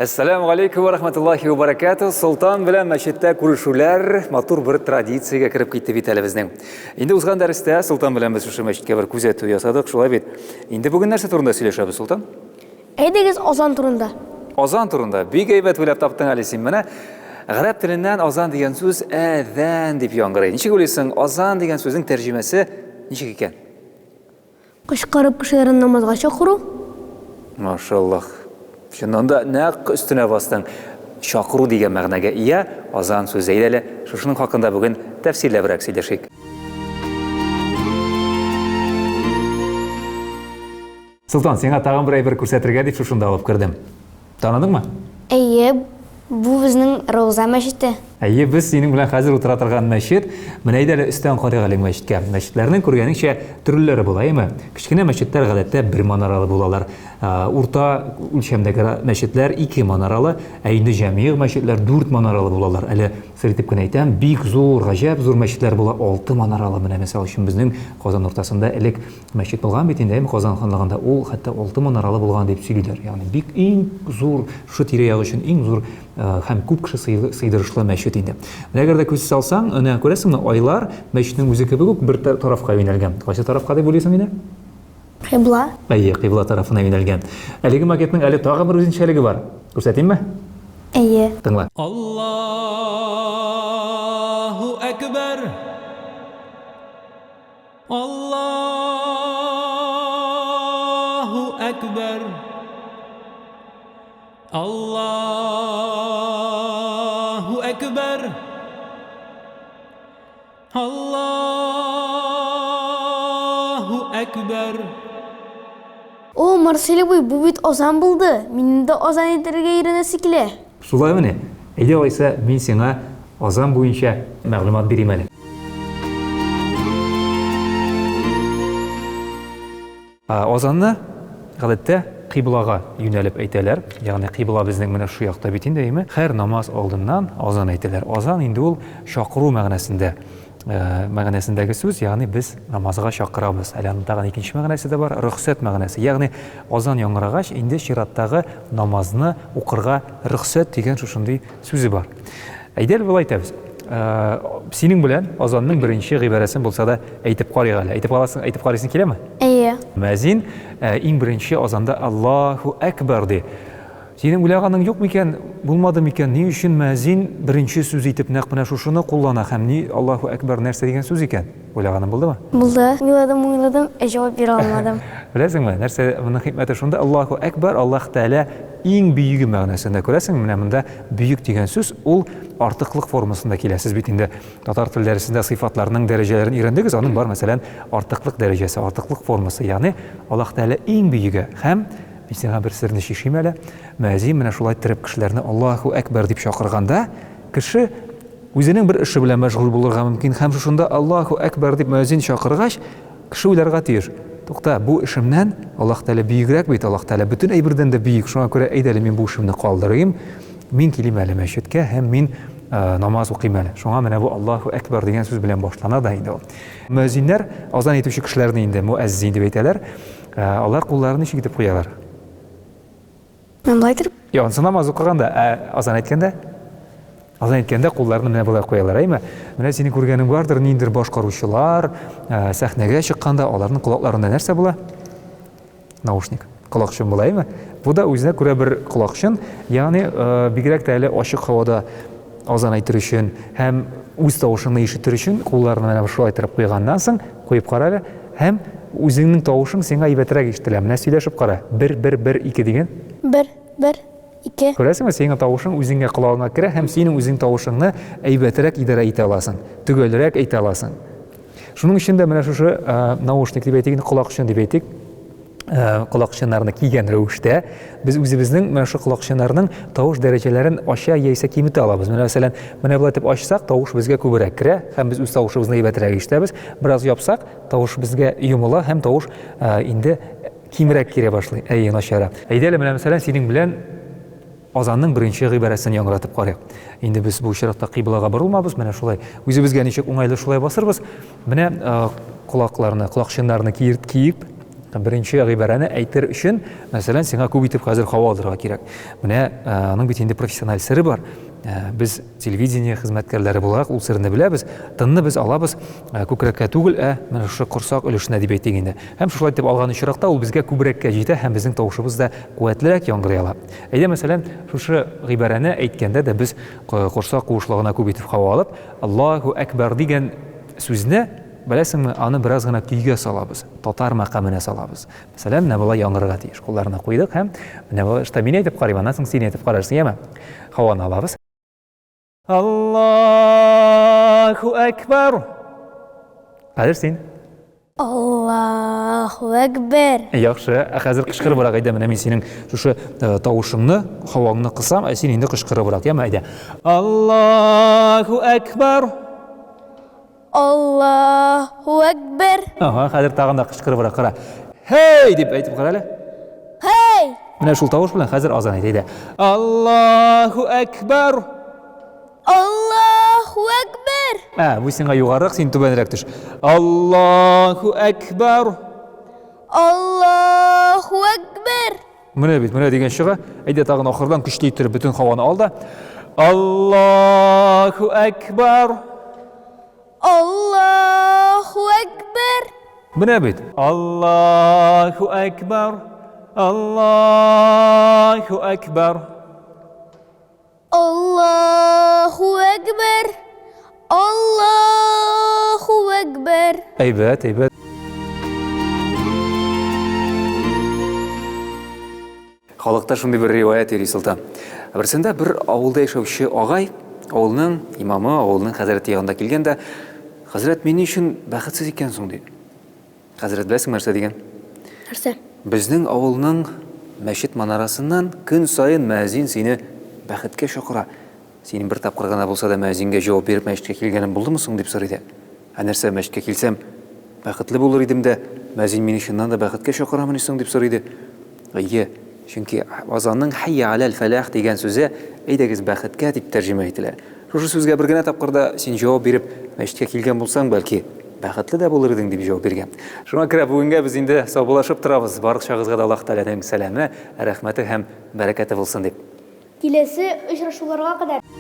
Әссәләмү галәйкүм вә рахматуллахи вә баракатуһ. Солтан белән мәчеттә күрешүләр матур бер традициягә кереп китте бит әле безнең. Инде узган дәрестә Солтан белән без шушы мәчеткә бер күзәтү ясадык, шулай бит. Инде бүген нәрсә турында сөйләшәбез, Солтан? Әйдәгез азан турында. Азан турында. Бик әйбәт уйлап таптың әле син. Менә гарәп теленнән азан дигән сүз әзән дип яңгырый. Ничек уйлыйсың, азан дигән сүзнең тәрҗемәсе ничек икән? Кычкырып кешеләрне намазга чакыру. Машаллаһ. Чыннан да нәкъ өстенә бастың. Чакыру дигән мәгънәгә ия азан сүзе. Әйдә әле, шушының хакында бүген тәфсилләбрәк сөйләшик. Солтан, сиңа тагын бер әйбер күрсәтергә дип шушында алып кердем. Таныдыңмы? Әйе, бу безнең Рауза мәчете. Әйе, без синең белән хәзер утыра торган мәчет. Менә әйдә әле өстән карыйк әле мәчеткә. Мәчетләрнең күргәнеңчә төрлеләре була, әйеме? Кечкенә мәчетләр гадәттә бер манаралы булалар. Урта үлчәмдәге мәчетләр ике манаралы, ә инде җәмигъ мәчетләр дүрт манаралы булалар. Әле сер итеп кенә әйтәм, бик зур, гаҗәп зур мәчетләр була, алты манаралы. Менә мисал өчен безнең Казан уртасында элек Мәчет булган бит инде, әйме, Казан ханлыгында ул хәтта алты манаралы булган дип сөйлиләр. Ягъни бик иң зур, шушы тирә-як өчен иң зур һәм күп кеше сыйдырышлы мәчет инде. Менә әгәр дә күз салсаң, менә күрәсеңме, айлар мәчетнең үзе кебек үк бер тарафка юнәлгән. Кайсы тарафка дип уйлыйсың инде? Кыйбла. Әйе, кыйбла тарафына юнәлгән. Әлеге макетның әле тагын бер үзенчәлеге бар. Күрсәтимме? Әйе. Тыңла. Аллаһу әкбәр! Аллаһу әкбәр! Аллаһу әкбәр! Аллаһу әкбәр! О, Марсель абый, бу бит азан булды. Минем дә азан әйтергә өйрәнәсе килә. Шулаймыни? Әйдә алайса, мин сиңа азан буенча мәгълүмат бирим әле. Азанны, гадәттә, кыйблага юнәлеп әйтәләр. Ягъни кыйбла безнең менә шушы якта бит инде, әйеме? Һәр намаз алдыннан азан әйтәләр. Азан инде ул чакыру мәгънәсендә. Э, мәгънәсендәге сүз, ягъни без намазга чакырабыз. Әле аның тагын икенче мәгънәсе дә бар, рөхсәт мәгънәсе. Ягъни азан яңгырагач, инде чираттагы намазны укырга рөхсәт дигән шушындый сүзе бар. Әйдә әле болай итәбез. Э, синең белән азанның беренче гыйбарәсен булса да әйтеп карыйк әле. Әйтеп аласың, әйтеп карыйсың киләме? Әйе. Мәзин э, иң беренче азанда Аллаһу әкбәр ди. Синең уйлаганың юк микән, булмады микән, ни өчен мәзин беренче сүз итеп нәкъ менә шушыны куллана һәм ни Аллаһу әкбәр нәрсә дигән сүз икән? Уйлаганың булдымы? Булды. Уйладым, уйладым, ә җавап бирә алмадым. Беләсеңме, нәрсә моның хикмәте шунда, Аллаһу әкбәр, Аллаһ Тәгалә иң бөеге мәгънәсендә. Күрәсеңме, менә монда бөек дигән сүз ул артыклык формасында килә. Сез бит инде татар тел дәресендә сыйфатларның дәрәҗәләрен өйрәндегез, аның бар, мәсәлән, артыклык дәрәҗәсе, артыклык формасы, ягъни Аллаһ Тәгалә иң бөеге һәм Мин сиңа бер серне чишим әле. Мөәзин менә шулай иттереп кешеләрне Аллаһу әкбәр дип чакырганда, кеше үзенең бер эше белән мәшгуль булырга мөмкин һәм шушында Аллаһу әкбәр дип мөәзин чакыргач, кеше уйларга тиеш. Тукта, бу эшемнән Аллаһ Тәгалә бөегрәк бит, Аллаһ Тәгалә бөтен әйбердән дә бөек. Шуңа күрә әйдә әле мин бу эшемне калдырыйм, мин килим әле мәчеткә һәм мин намаз укыйм әле. Шуңа менә бу Аллаһу әкбәр дигән сүз белән башлана да инде ул. Мөәзиннәр, азан әйтүче кешеләрне инде муәззин дип әйтәләр. Ә алар кулларын ничек итеп куялар? Менә болай итеп. Юк, анысы намаз укыганда, ә азан әйткәндә? Азан әйткәндә кулларны менә болай куялар, әйме? Менә синең күргәнең бардыр, ниндидер башкаручылар сәхнәгә чыкканда аларның колакларында нәрсә була? Наушник. Колакчын була, әйме? Бу да үзенә күрә бер колакчын, ягъни бигрәк тә әле ачык һавада азан әйтер өчен һәм үз тавышыңны ишетер өчен кулларны менә шулай иттереп куйганнан соң, куеп кара әле, һәм үзеңнең тавышың сиңа әйбәтрәк ишетелә. Менә сөйләшеп кара. Бер, бер, бер, ике диген. Бер, бер, ике. Күрәсеңме, синең тавышың үзеңә колагыңа керә һәм синең үзең тавышыңны әйбәтрәк идарә итә аласың, төгәлрәк әйтә аласың. Шуның өчен дә менә шушы наушник дип әйтик, колакчын дип әйтик, колакчыннарны кигән рәвештә без үзебезнең менә шушы колакчыннарның тавыш дәрәҗәләрен ача яисә киметә алабыз. Менә мәсәлән, менә болай итеп ачсак, тавыш безгә күбрәк керә һәм без үз тавышыбызны әйбәтрәк ишетәбез. Бераз япсак, тавыш безгә йомыла һәм тавыш инде кимрәк килә башлый. Әйе, начара. Әйдә әле, менә мәсәлән, синең белән Азанның беренче гыйбарәсен яңгыратып карыйк. Инде без бу очракта кыйблага борылмабыз, менә шулай үзебезгә ничек уңайлы шулай басырбыз. Менә колакларны, колакчыннарны киеп, Беренче гыйбарәне әйтер өчен, мәсәлән, сиңа күп итеп хәзер һава алырга кирәк. Менә аның бит инде профессиональ сере бар. Без телевидение хезмәткәрләре буларак ул серне беләбез. Тынны без алабыз күкрәккә түгел, ә менә шушы корсак өлешенә дип әйтик инде. Һәм шулай итеп алган очракта ул безгә күбрәккә җитә һәм безнең тавышыбыз да куәтлерәк яңгырый ала. Әйдә, мәсәлән, шушы гыйбарәне әйткәндә дә без корсак куышлыгына күп итеп һава алып, Аллаһу әкбәр дигән сүзне, беләсеңме, аны бераз гына көйгә салабыз, татар мәкаменә салабыз. Мәсәлән, менә болай яңгырарга тиеш. Кулларны куйдык һәм менә болай, что мин әйтеп карыйм, аннан соң син әйтеп карарсың, яме? Һаваны алабыз. Аллаһу әкбәр. Хәзер син. Аллаһу әкбәр. Яхшы. Ә хәзер кычкырыбрак әйдә, менә мин синең шушы э, тавышыңны, һаваңны кысам, ә син инде кычкырыбрак, яме, әйдә. Аллаһу әкбәр. Аллаһу әкбәр. Ага, хәзер тагын да кычкырыбрак кара. Һей! дип әйтеп кара әле. Һей! Менә шул тавыш белән хәзер азан әйт, әйдә. Аллаһу әкбәр. Аллаһу әкбәр. Ә, бу сиңа югарырак, син түбәнрәк төш. Аллаһу әкбәр. Аллаһу әкбәр. Менә бит, менә дигән чыга. Әйдә тагын ахырдан көчле иттереп бөтен һаваны ал да. Аллаһу әкбәр. Аллаһу әкбәр. Менә бит. Аллаһу әкбәр. Аллаһу әкбәр. Аллаһу әкбәр. Аллаһу әкбәр. Әйбәт, әйбәт. Халыкта шундый бер риваять йөри, Солтан. Берсендә бер авылда яшәүче агай, авылның имамы, авылның хәзрәте янында килгән дә, хәзрәт, мин ни өчен бәхетсез икән соң, ди. Хәзрәт, беләсең нәрсә дигән? Нәрсә? Безнең авылның мәчет манарасыннан көн саен мөәзин сине бәхеткә чакыра. Синең бер тапкыр гына булса да мөәзингә җавап биреп мәчеткә килгәнең булдымы соң, дип сорый да. Ә нәрсә, мәчеткә килсәм, бәхетле булыр идем дә, мөәзин мине чыннан да бәхеткә чакырамыни соң, дип сорый иде. Әйе, чөнки азанның хәйя аләл фәлах дигән сүзе әйдәгез бәхеткә дип тәрҗемә ителә. Шушы сүзгә бер генә тапкыр да син җавап биреп, мәчеткә килгән булсаң, бәлки, бәхетле дә булыр идең, дип җавап биргән. Шуңа күрә бүгенгә без инде саубуллашып торабыз. Барчагызга да Аллаһ Тәгаләнең сәламе, рәхмәте һәм бәрәкәте булсын дип. Киләсе очрашуларга кадәр!